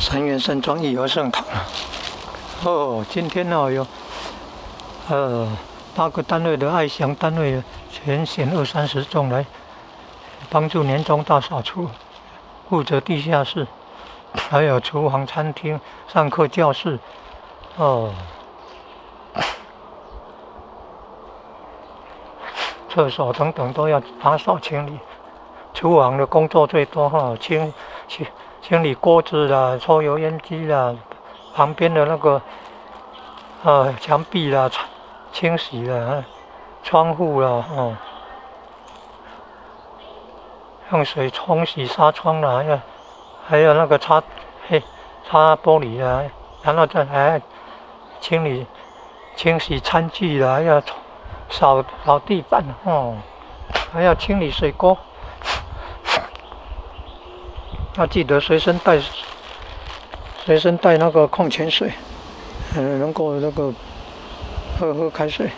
三元山莊義和聖堂。哦，今天呢有八個單位的愛鄉單位全選二三十眾來幫助年終大掃除，負責地下室，還有廚房、餐廳、上課教室，哦，廁所等等都要打掃清理。廚房的工作最多哈，清理鍋子啦、抽油煙機啦，旁邊的那個牆壁啦、清洗啦、窗戶啦，哦，用水沖洗紗窗啦，還有那個擦嘿擦玻璃啦，然後再還清理清洗餐具啦，要掃掃地板哦，還要清理水溝。要記得隨身帶那個礦泉水，能夠那個喝喝開水。